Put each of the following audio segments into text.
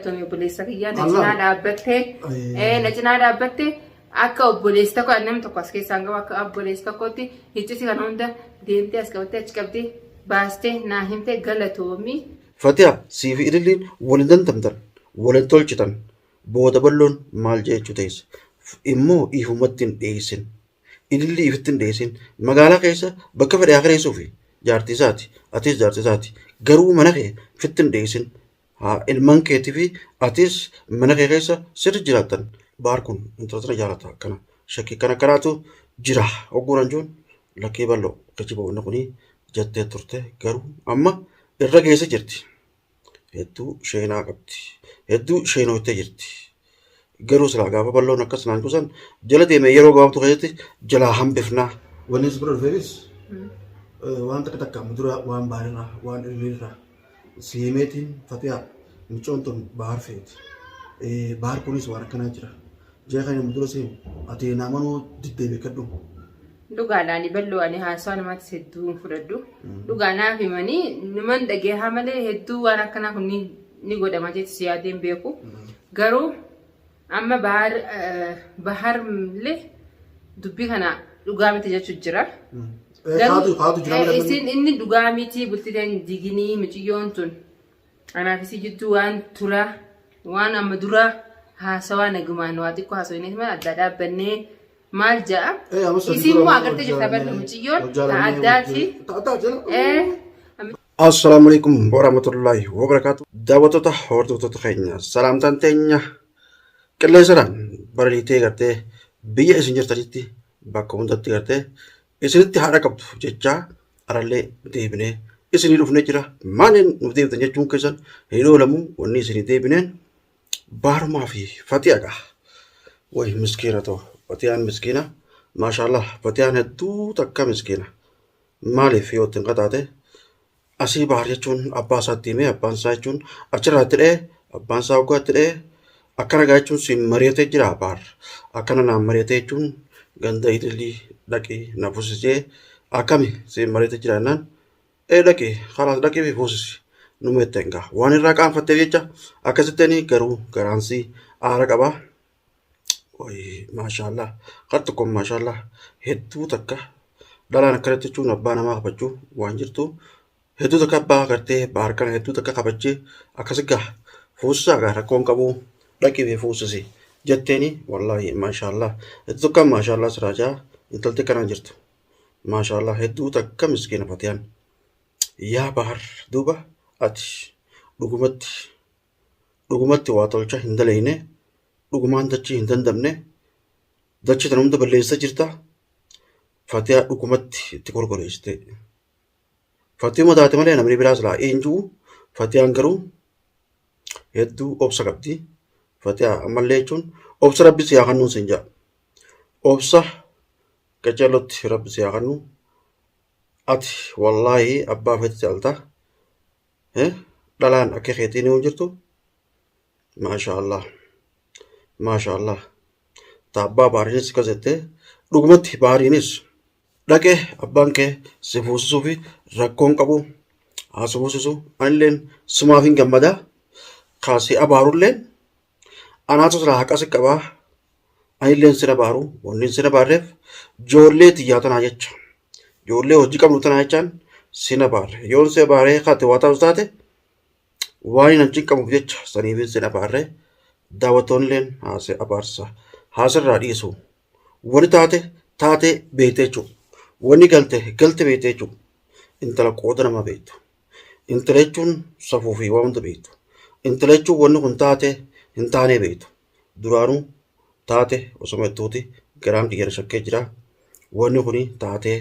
Tony obboleessa kiyyaa na cinaa dhaabbattee na cinaa dhaabbattee akka obboleessa tokko namni tokko as keessaa hin qabu akka obboleessa tokkotti icciti kana hunda deemtee as qabattee achi qabdee baastee naa himtee galatoomi. Fatiya sii fi ililliin wal hin dandamtan wal hin tolchitan booda balloon maal jechuu teessa immoo ifumatti hin dhiyeessin ilillii ifitti hin dhiyeessin magaalaa keessa bakka fedhe haa kireessuufi jaartii isaati atis jaartii isaati garuu mana kee ifitti hin dhiyeessin Haa ilman keetifi atis mana kee keessa sirri jiraattan. Baar kun intala tana jaalata akkana shakkii kana kanaatu jira hogguuran juun lakkii bal'oo kijiba wanni kuni jettee turte garuu amma irra geesse jirti. Hedduu sheenaa qabdi. Hedduu sheenooytee jirti. Garuu silaa gaafa bal'oon akkas naan kusan jala deemee yeroo gabaabtuu keessatti jalaa hambifnaa. Wanni as bira dhufeefis waan takka takka amma dura waan baarirraa waan ilmiirraa si himeetiin fatiyaa mucoon tun baar feeti. Baar kunis waan akkanaa jira. Jee kan amma dura si himu ati na amanuu diddee beekadhu. Dhugaadha ani bal'oo ani haasawaa namaatti hedduu hin fudhadhu. Dhugaa naaf himanii numan dhageehaa malee hedduu waan akkanaa kun ni godhama jetti si yaadee hin beeku. Garuu amma bahar bahar illee dubbii kana dhugaa miti jechuun jira. Kaatu kaatu jira malee Isin inni dhugaa miti bultii teen diginii miciyyoon tun. Anaaf isii jidduu waan tura waan amma dura haasawaa nagumaan waa xiqqoo haasawinee maal addaa dhaabbannee maal ja'a. Amma sadii Isiin dura immoo agartee jirta hojjaalamee- bal'oo miciyyoon ta hojjaalamee addaati. Ta addaati. Assalaamu alaikum warahmatullahi wabarakaatu. Daawwattoota hordoftoota keenya salaamtaan teenya qilleensaraan baraliitee gartee biyya isin jirtanitti bakka hundatti gartee isinitti haadha qabdu jechaa arallee deebinee isinii dhufnee jira. Maaliin nuuf deebitan jechuun keessan hin oolamu wanni isinii deebineen baarumaa fi fatiyaadha. Way miskiina ta'u fatiyaan miskiina maashaallah fatiyaan hedduu takka miskiina. Maaliif yoo ittiin qaxaate asii bahar jechuun abbaa isaatti himee abbaan isaa jechuun achirraa itti dha'e abbaan isaa waggaa itti dha'e akkana gaa jechuun siin mari'atee jira bahar akkana naan mari'atee jechuun ganda ilillii dhaqii na fuusisee akkami siin mari'atee jira jennaan ee dhaqii kalaas dhaqii fi fuusisi numa jetteen gaa waan irraa qaanfatteef jecha akkasitteen garuu garaansii aara qaba. Wayi maashaallah har tokkoon maashaallah hedduu takka dhalaan akkanatti jechuun abbaa namaa kabajuu waan jirtu hedduu takka abbaa gartee baar kana hedduu takka kabajjee akkasi gaa fuusisaa gaa rakkoon qabu dhaqii fi fuusisi jetteeni wallaahi maashaallah hedduu takka maashaallah siraajaa intalti kanaan jirtu maashaallah hedduu takka miskiina fatiyaan yaa bahar duuba ati dhugumatti dhugumatti waa tolcha hin dalayne dhugumaan dachii hin dandamne dachii tana hunda balleessa jirta fatiyaa dhugumatti itti gorgoreessite fatiyuma taate malee namni biraa silaa eenyu fatiyaan garuu hedduu obsa qabdi fatiyaa ammallee jechuun obsa rabbi si haa kennuun siin jedha obsa qaceellotti rabbi si haa kennu ati wallaahi abbaa feeti caalta Dhalaan akka keetii ni jirtu. Maasha Allah. Maasha Allah. Ta abbaa baariinis akkas jettee dhugumatti baariinis dhaqee abbaan kee si fuusisuu fi rakkoon qabu haa si fuusisu anilleen sumaaf hin gammada kaa si abaarulleen anaatu silaa haqa si qabaa anilleen sin abaaru wanni sin abaarreef joollee tiyyaa tanaa jecha Ijoollee hojii qabnu tanaa jechaan sin abaarre. Yoon si abaaree kaate waa taatu taate waan hin cinqamuuf jecha saniifin sin abaarre daawwattoonnilleen haase abaarsa haasirraa dhiisu. Wani taate taate beekte jechuudha. Wani galte galte beekte jechuudha. Intala qooda namaa beektu. Intala jechuun safuu fi waan hunda beektu. Intala jechuun wanni kun taate hin taanee beektu. Duraanuu taate osoma jettuuti garaan kiyya na shakkee jira. Wanni kuni taatee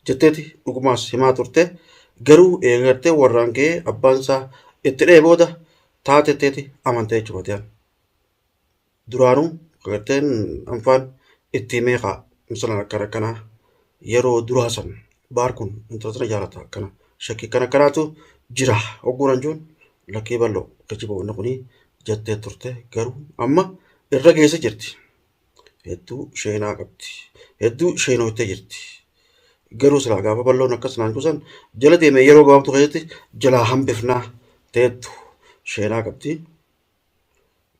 jetteeti dhugumaas himaa turte. Garuu eega gartee warraan ga'ee abbaan isaa itti dha'e booda taate jetteeti amante jechuudha Fatiyaan. Duraanuu garteen anfaan itti himee kaa misalan akkana akkanaa yeroo duraa san baar kun intala tana jaalata akkana shakkii akkana akkanaatu jira hogguuran juun lakkii bal'oo kijiba wanni kuni jettee turte garuu amma irra geesse jirti. Hedduu sheenaa qabdi. Hedduu sheenooytee jirti. Garuu silaa gaafa bal'oon akkas naan kusan jala deemee yeroo gabaabtuu keessatti jalaa hambifnaa teettu sheenaa qabdi.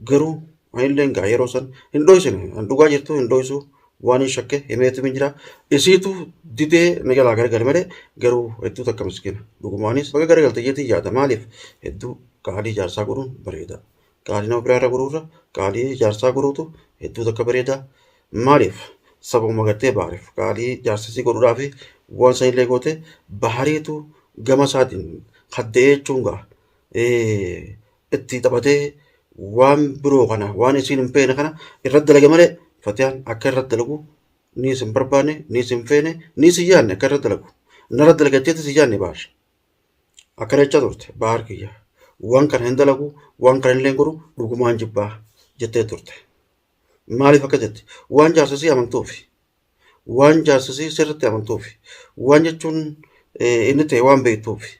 Garuu anilleen gaa yeroo san hin dhoysine. An dhugaa jirtu hin dhoysu waan hin shakke himeetu hin jira. Isiitu didee na jalaa garagale malee garuu hedduu takka miskiina. Dhugumaanis baga garagalte jeetiin yaada. Maaliif hedduu qaalii jaarsaa godhuun bareeda. Qaalii nama biraarra godhuurra qaalii jaarsaa godhuutu hedduu takka bareeda. Maaliif sababuma gartee baariif qaalii jaarsisii godhuudhaaf waan sanillee goote bahariitu gama isaatiin kadda'ee jechuun gaa itti taphatee waan biroo kana waan isiin hin feene kana irratti dalage malee fatiyaan akka irratti dalagu ni isin barbaanne ni isin feene ni isin yaanne akka irratti dalagu narra dalagatteetti isin yaanne baar akkana jechaa turte baar kiyya waan kana hin dalagu waan kana illee godhu dhugumaan jibbaa jettee turte. Maaliif akka jette waan jaarsasii amantuufi waan jaarsasii sirriitti amantuufi waan jechuun inni ta'e waan beektuufi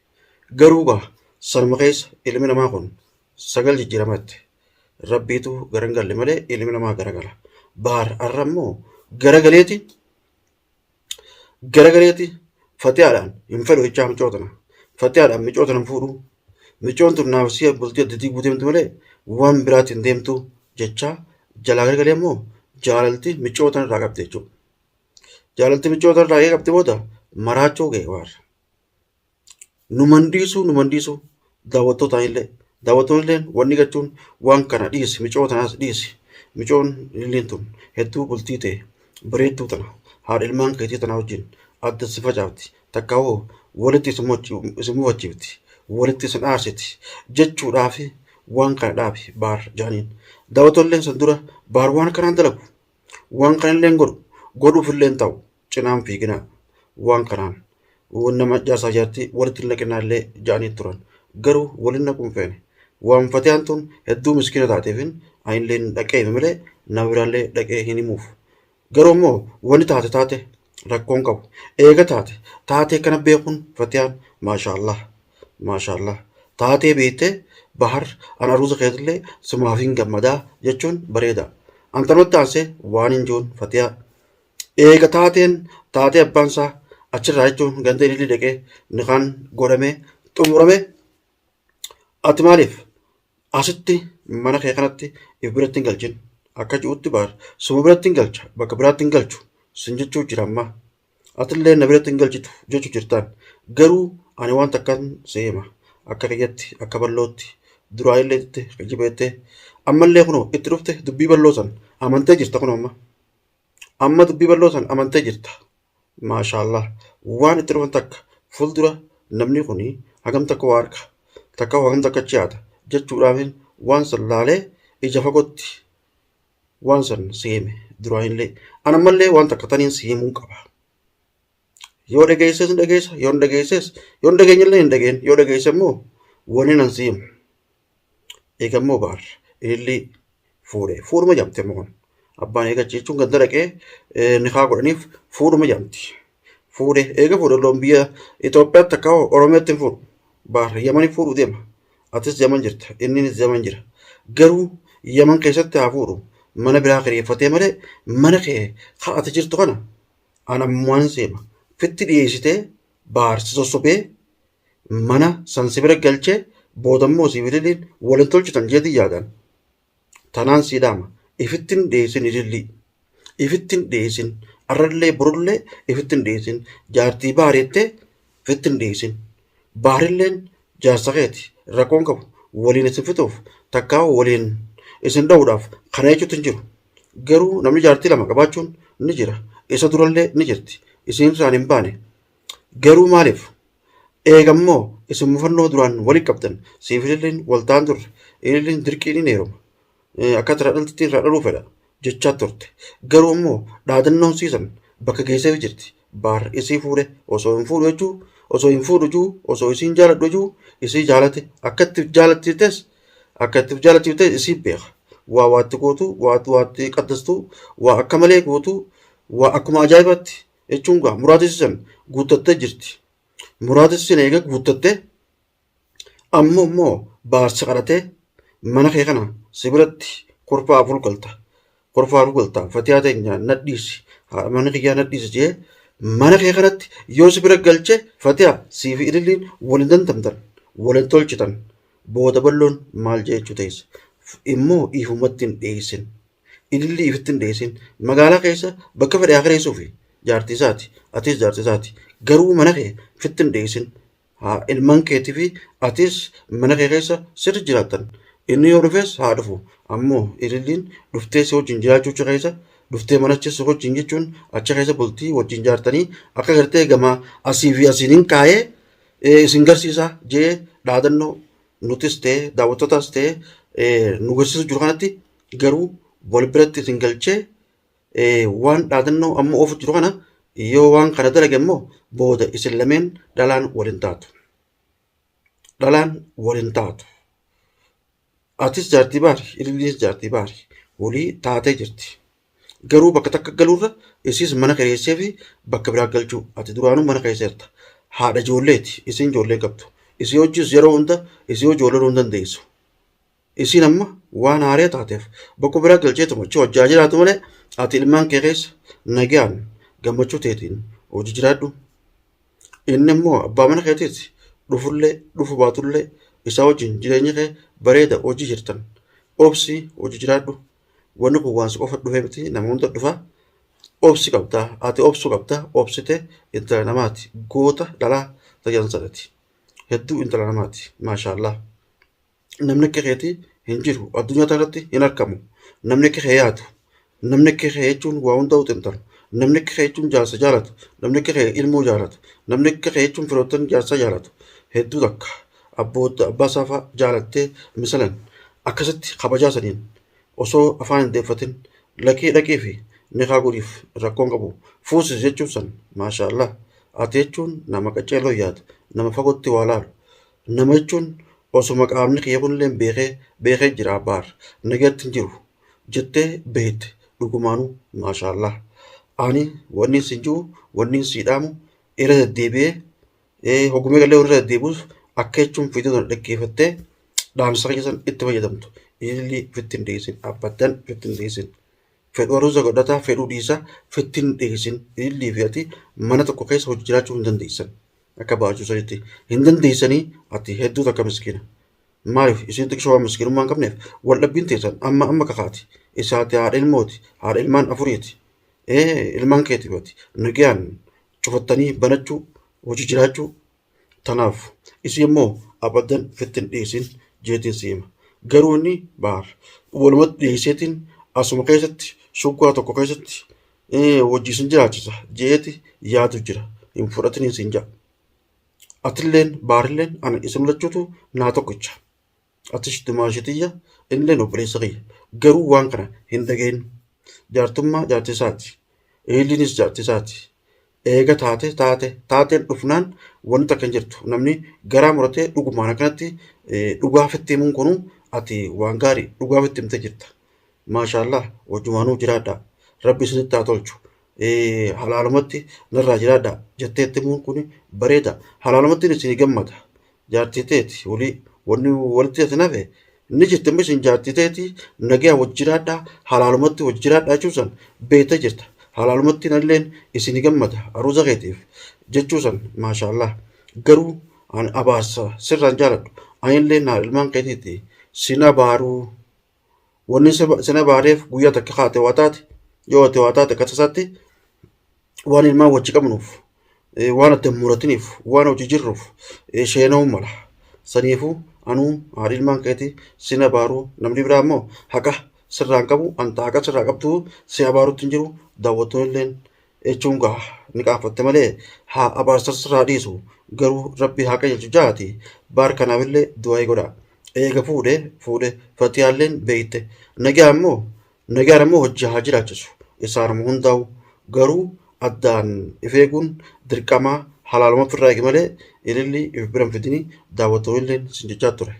garuu gaa sanuma keessa ilmi namaa kun sagal jijjiirama jette rabbiitu gara hin galle malee ilmi namaa garagala baar har'a immoo garagaleeti garagaleeti fatiyaadhaan hin fedhu jechaa micoo tana fatiyaadhaan micoo tana hin fuudhu micoon tun naaf si'a bultii adda diiguu deemtu malee waan biraatiin deemtu jechaa jalaa garagalee immoo jaalalti micoo tana irraa qabde jechuudha. Jaalalti micoo tana irraa qabde booda maraachuu ga'e waar. Numan dhiisuu numan dhiisuu daawwattootaan illee daawwattoonni illee wanni gachuun waan kana dhiisi micoo tanaas dhiisi micoon illeen tun hedduu bultii ta'e bareedduu tana haadha ilmaan keetii tana wajjin adda si facaafti takka hoo walitti isin mufachiifti walitti isin aarsiti jechuudhaaf waan kana dhaabi baar jaaniin daawwattoonni illeen san dura baar waan kanaan dalagu waan kana illeen godhu godhuuf illeen ta'u cinaan fiiginaa waan kanaan nama jaarsaa jaartii walitti hin naqinaa illee ja'anii turan. Garuu waliin naquu hin feene. Waan fatiyaan tun hedduu miskiina taateefin anillee dhaqee hime malee nama biraallee dhaqee hin himuuf. Garuu immoo wanni taate taate rakkoon qabu. Eega taate taatee kana beekuun fatiyaan maashaallah maashaallah taatee beektee bahar an aruuza keetillee sumaaf hin gammadaa jechuun bareeda. An tanumatti aansee waan hin jiruun fatiyaa Eega taateen taatee abbaan isaa achirraa jechuun ganda ilillii dhaqee nikaan godhamee xumurame ati maaliif asitti mana kee kanatti if biratti hin galchin akka ji'utti baar suma biratti hin galcha bakka biraatti hin galchu sin jechuu jira amma atillee na biratti hin galchitu jechuu jirtaan garuu ani waan takkaan si hima akka kiyyatti akka ballootti duraa illee itti kijibeettee ammallee kunoo itti dhufte dubbii balloo san amantee jirta kunoo amma. Amma dubbii bal'oo san amantee jirta. Maashaallah. Waan itti dhufan takka fuuldura namni kun hagam takka waa arka takka hagam takka achi yaada jechuudhaafin waan san laalee ija fagootti waan san si hime duraanillee. An ammallee waan takka taniin si himuu qaba. Yoo dhageesses ni dhageessa, yoo hin dhageesses, yoo hin dhageenyellee hin dhageen, yoo dhageesse immoo wani nan si himu. Eega immoo baar ilillii fuudhe fuudhuma jamte immoo kun. Abbaan eega achi jechuun ganda dhaqee nikaa godhaniif fuudhuma jamti. Fuudhe eega fuudhe loon biyya Itoophiyaatti akka Oromiyaatti hin fuudhu. Baar Yamanii fuudhuu deema. Atis Yaman jirta inninis Yaman jira. Garuu Yaman keessatti haa fuudhu mana biraa kireeffatee malee mana kee haa ati jirtu kana an ammumaan seema. Fitti dhiyeessitee baar si sossobee mana san si bira galchee boodammoo si ililliin waliin tolchitan jeetiin yaadan. Tanaan sii dhaama. Ifittin dhiyeessin ilillii. Ifittin dhiyeessin. Arrallee borullee ifittin dhiyeessin. Jaartii baareettee ifittin dhiyeessin. Baarilleen jaarsa keeti rakkoon qabu waliin isin fixuuf takkaa waliin isin dha'uudhaaf kana jechuutti hin jiru. Garuu namni jaartii lama qabaachuun ni jira. Isa durallee ni jirti. Isin irraan hin baane. Garuu maaliif? Eega immoo isin mufannoo duraan waliin qabdan siif ililliin wal ta'an turre. Ililliin dirqiin hin heeruma. Akka irraa dhaltitti irraa dhaluu fedha jechaa turte. Garuu immoo dhaadannoon siisan bakka geessee jirti. Baar isii fuudhe osoo hin fuudhu jechuu osoo hin fuudhu jechuu osoo isiin jaaladhu jechuu isii jaalate akka itti jaalattites akka itti jaalattites isii beeka. Waa waatti gootu waa waatti qaddastu waa akka malee gootu waa akkuma ajaa'ibaatti jechuun gaa muraasa san guuttattee jirti. Muraasa san eega guuttattee ammoo immoo baarsi kadhatee mana kee kana si biratti kurfaa afur galta. Kurfaa afur galta. Fatiyaa teenya nadhiisi. Haadha mana kiyyaa nadhiisi jee mana kee kanatti yoo si bira galche fatiyaa sii fi ililliin waliin dandamtan waliin tolchitan. Booda balloon maal jechuu teessa. Immoo ifumatti hin dhiyeessin. Ilillii ifitti hin dhiyeessin. Magaalaa keessa bakka fedhe haa kireessuufi jaartii isaati. Atis jaartii isaati. Garuu mana kee ifitti hin dhiyeessin. Haa ilmaan keetii fi atis mana kee keessa sirri jiraattan. Inni yoo dhufes haa dhufu. Ammoo ililliin dhuftee si wajjin jiraachuu achi keessa dhuftee manachi si wajjin jechuun achi keessa bultii wajjin jaartanii akka gartee gamaa asii fi asiin hin kaayee isin garsiisa jee dhaadannoo nutis ta'e daawwattootaas ta'e nu garsiisu jiru kanatti garuu wal biratti isin galchee waan dhaadannoo amma oofu jiru kana yoo waan kana dalage immoo booda isin lameen dhalaan wal hin taatu. Dhalaan wal hin taatu. Atis jaartii baari, ililliis jaartii baari. Walii taatee jirti. Garuu bakka takka galuurra isiis mana kireessee fi bakka biraa galchuu. Ati duraanuu mana keesseerta. Haadha ijoolleeti. Isiin ijoollee qabdu. Isii hojis yeroo hunda isii ijoollee hin dandeessu. Isiin amma waan haaree taateef bakka biraa galcheetuma achi hojjaa jiraatu malee ati ilmaan kee keessa nagaan gammachuu teetiin hojii jiraadhu. Inni immoo abbaa mana keetiiti. Dhufullee dhufu baatullee isaa wajjin jireenya kee bareeda hojii jirtan. Obsi hojii jiraadhu. Wanni kun waan si qofa dhufee miti nama hunda dhufa. Obsi qabdaa ati obsuu qabda obsite intala namaati goota dhalaa tajaajilati. Hedduu intala namaati maashaallah. Namni akka keetii hin jiru addunyaa kanarratti hin argamu. Namni akka kee yaadu namni akka kee jechuun waa hunda xinxalu namni akka kee jechuun jaarsa jaalatu namni akka kee ilmoo jaalatu namni akka kee jechuun firoottan jaarsa jaalatu hedduu takka abboota abbaa saafaa jaalattee misalan akkasitti kabajaa saniin osoo afaan hin deeffatin lakii dhaqii fi nikaa godhiif rakkoon qabu fuusis jechuun san maashaallah ati jechuun nama qaceeloo yaadu nama fagootti waa laalu nama jechuun osuma qaamni kiyya kunillee beekee beekee jira baar nagatti hin jiru jettee beekte dhugumaanuu maashaallah ani wanni sin jiru wanni si dhaamu irra deddeebi'ee hoggumee gallee irra deddeebi'us akka jechuun viidiyoo sana dhaggeeffattee dhaamsa kiyya san itti fayyadamtu ilillii ofitti hin dhiyeessin abbadan ofitti hin dhiyeessin fedhuu aruuza godhataa fedhuu dhiisaa ofitti hin dhiyeessin ilillii fi ati mana tokko keessa hojii jiraachuu hin dandeessan akka baachuu sanitti hin dandeessanii ati hedduu takka miskiina. Maaliif isin xiqqoo waan miskiinummaa hin qabneef wal dhabbiin teessan amma amma kakaati. Isaati haadha ilmooti haadha ilmaan afuriiti. Ilmaan keeti bati nagayaan cufattanii banachuu hojii jiraachuu tanaaf isii immoo abadan ofitti hin dhiyeessin jeetiin si hima. Garuu inni baar walumatti dhiyeesseetiin asuma keessatti shuggaa tokko keessatti hojii isin jiraachisa jeeti yaadu jira hin fudhatiniin siin ja'a. Atilleen baarilleen ani isin lachuutu naa tokkicha. Atis dumaashitiyya innilleen obboleessa kiyya. Garuu waan kana hin dhagahin. Jaartummaa jaartisaati. Eeliinis jaartisaati. Eega taate taate taateen dhufnaan wanta kan jirtu namni garaa muratee dhugumaan akkanatti dhugaa fitti himuun kunuu ati waan gaarii dhugaa fitti himtee jirta. Maashaallah wajjumaanuu jiraadhaa. Rabbi isinitti haa tolchu. Halaalumatti narraa jiraadhaa jettee itti himuun kun bareeda. Halaalumatti isin gammada. Jaartii teeti walii wanni walitti isin hafe ni jirti amma isin jaartii teeti nagaa wajji jiraadhaa halaalumatti wajji jiraadhaa jechuun san beektee jirta. Halaalumatti nalleen isin gammada aruuza keetiif jechuu san maashaallah. Garuu ani abaarsa sirraan jaaladhu. Anillee naa ilmaan keetiiti sin abaaruu. Wanni sin abaareef guyyaa takka kaate waa taate yoo ati waa taate akka tasaatti waan ilmaan wajji qabnuuf waan adda hin muratiniif waan hojii jirruuf sheena'uu mala. Saniifuu anuu haadha ilmaan keetii sin abaaruu namni biraa immoo haqa sirraa hin qabu anta haqa sirraa qabdu si abaarutti hin jiru daawwattoonni illeen jechuun gaa ni qaafatte malee haa abaarsa sirraa dhiisu garuu rabbi haa qajeelchu jaati baar kanaafillee du'aa godhaa. Eega fuudhe fuudhe fatiyaalleen beeyte nagaa immoo nagaan immoo hojii haa jiraachisu isaanuma hundaa'u garuu addaan if eeguun dirqamaa halaaluma ofirraa eegi malee ililli if bira hin fidini daawwattoonilleen sin jechaa ture.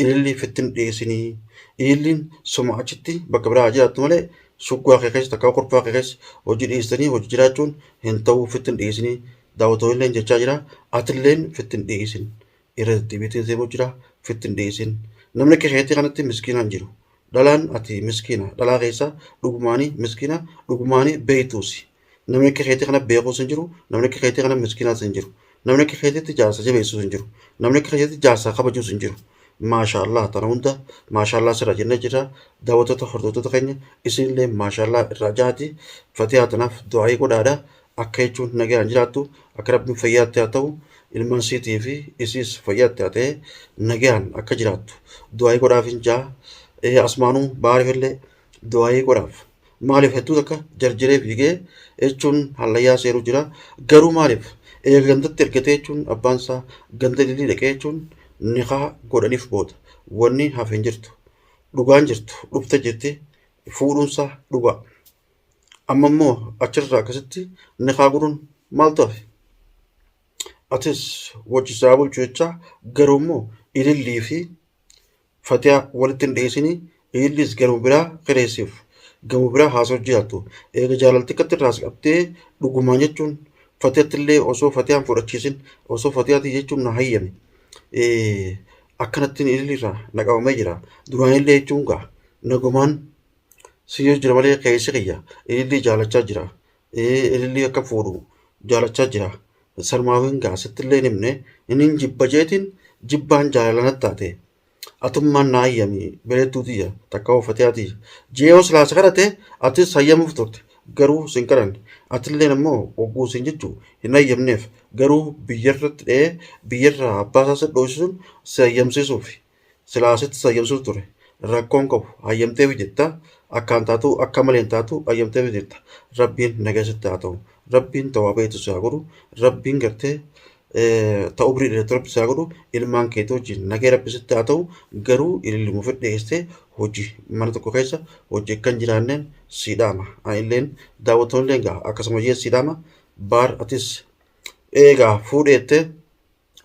Ililli fittin dhiyeessinii ililliin suma achitti bakka biraa haa jiraattu malee shuggaa kee keessa takka kurfaa kee keessa hojii dhiyeessanii hojii jiraachuun hin ta'uu fittin dhiyeessinii daawwattoonilleen jechaa jira atilleen fittin dhiyeessin. Irra deddeebiitiin seemuu jira ofitti hin dhiyeessin. Namni akka keetii kanatti miskiinaan jiru. Dhalaan ati miskiina. Dhalaa keessa dhugumaanii miskiina dhugumaanii beektuusi. Namni akka keetii kana beekuus hin jiru. Namni akka keetii kana miskiinaas hin jiru. Namni akka keetiitti jaarsa jabeessuus hin jiru. Namni akka keetiitti jaarsa kabajuus hin jiru. Maashaallah tana hunda maashaallah sirra jennee jira. Daawwattoota hordoftoota keenya isinillee maashaallah irraa jaati. Fatihaa tanaaf du'aayii godhaadha. Akka jechuun nagaan jiraattu akka rabbiin fayyaatti haa ta'u ilmaan siitii fi isiis fayyaatti haa ta'e nagaan akka jiraattu du'aayii godhaaf hin jaa. Asmaanuu baariifillee du'aayii godhaaf. Maaliif hedduu takka jarjaree fiigee jechuun hallayyaa seeruu jira. Garuu maaliif eega gandatti ergatee jechuun abbaan isaa ganda ilillii dhaqee jechuun nikaa godhaniif booda wanni hafe hin jirtu. Dhugaan jirtu dhufte jirti fuudhuunsaa dhugaa. Amma immoo achirraa akkasitti nikaa godhuun maaltu hafe? Atis wajji isaa bulchu jechaa garuu immoo ilillii fi Fatiyaa walitti hin dhiyeessinii ililliis garuma biraa kireessiif gama biraa haasoo jiraattu eega jaalalti akkatti irraa si qabdee dhugumaan jechuun Fatiyatti illee osoo Fatiyaan fudhachiisin osoo Fatiyaatii jechuun na hayyame akkanattiin ilillii irraa na qabamee jira duraan illee jechuun gaa nagumaan si jira malee keessi kiyya ilillii jaalachaa jira ilillii akka fuudhu jaalachaa jira. Sanumaafin gaa sitti illee hin himne inni jibba jeetiin jibbaan jaalala natti taate. Atummaan na hayyami bareedduu tiyya takka uffatiyaa tiyya. Jeeyoo silaa si kadhate atis hayyamuuf turte garuu sin kadhanne. Atilleen ammoo hogguu sin jechu hin hayyamneef garuu biyyarratti dha'ee biyyarraa abbaa isaa si dhoosisuun si hayyamsiisuufi. Silaa sitti si hayyamsiisu ture. Rakkoon qabu hayyamteef jetta akkaan taatu akka malee hin taatu hayyamteef jirta. Rabbiin nagaa sitti haa ta'u. Rabbiin tawaa beektu si haa godhu. Rabbiin gartee ta umrii dheeratu rabbi si haa godhu. Ilmaan keetii wajjin nagaa rabbi sitti haa ta'u. Garuu ililluma ofi dhiyeessee hojii mana tokko keessa hojii akka hin jiraanneen si dhaama. Anilleen daawwattoonni illee akkasuma jee si dhaama. Baar atis eegaa fuudheettee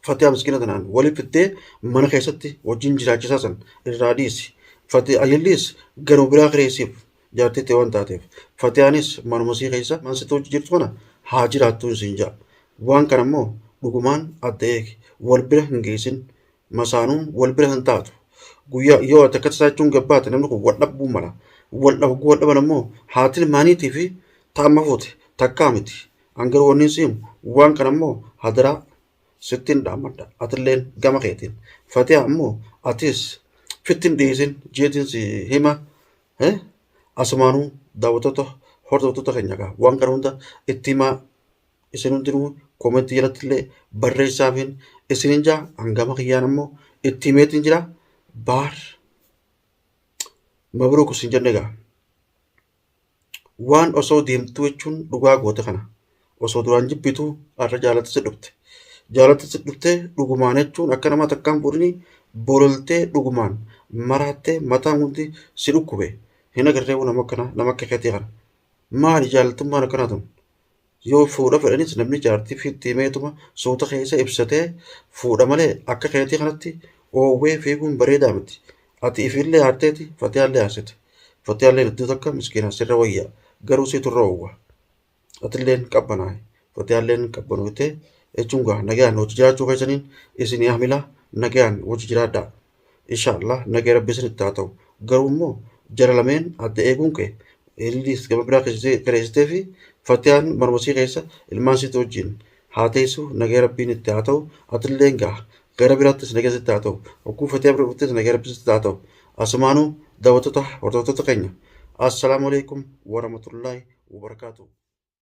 Fatiyaa miskiina tanaan wali fiddee mana keessatti wajjin jiraachisaa san irraa dhiisi. Fati Ayilliis garuma biraa kireessiif jaartii ta'e waan taateef. Fatiyaanis manuma sii keessa man sitti hojii jirtu kana haa jiraattuun siin ja'a. Waan kana immoo dhugumaan adda eegi. Wal bira hin geessin. Masaanuun wal bira hin taatu. Guyyaa yoo ati akka tasaa jechuun gabbaate namni kun wal dhabuu mala. Wal dhabu wal dhaban ammoo haati ilmaaniitii fi ta'amma fuute takkaa miti. An garuu wanni si himu waan kana immoo hadaraa sittin dhaammadha atilleen gama keetiin fatiha ammoo atis fittin dhiisin jeetiin si hima asumaanuu daawwattoota hordoftoota keenya gaa waan kana hunda itti himaa isin hundinuu koomentii jalatti illee barreessaafiin isinin jaa hangama kiyyaan ammoo itti himeetiin jira baar mabruuk isin jenne gaa. Waan osoo deemtuu jechuun dhugaa goote kana osoo duraan jibbitu har'a jaalatti si dhufte. Jaalatti si dhufte dhugumaan jechuun akka nama takkaan fuudhini bololtee dhugumaan maraattee mataan hundi si dhukkube. Hin agarree nama akkanaa nama akka keetii kana. Maali jaalattummaan akkanaa tun? Yoo fuudha fedhanis namni jaartii fiitti himeetuma suuta keessa ibsatee fuudha malee akka keetii kanatti oowwee fiiguun bareedaa miti. Ati ifiillee aarteeti fatiyaallee aarsite. Fatiyaalleen iddoo takka miskiina sirra wayya garuu siitu irra oowwa. Atilleen qabbanaa'i. Fatiyaalleen qabbanooytee jechuun gaa nagayaan hojii jiraachuu keessaniin isinii hamila nagayaan hojii jiraadhaa. Inshallah nagaya rabbi isinitti haa ta'u. Garuu immoo jara lameen adda eeguun kee ililliis gama biraa kireessitee fi fatiyaan manuma sii keessa ilmaan siitu wajjin haa teessu nagaya rabbiin itti haa ta'u atilleen gaa gara biraattis nagaya sitti haa ta'u hogguu fatiyaa bira dhuftes nagaya rabbi sitti haa ta'u asumaanuu daawwattoota hordoftoota keenya assalaamu alaikum warahmatullaahi wabarakaatuh.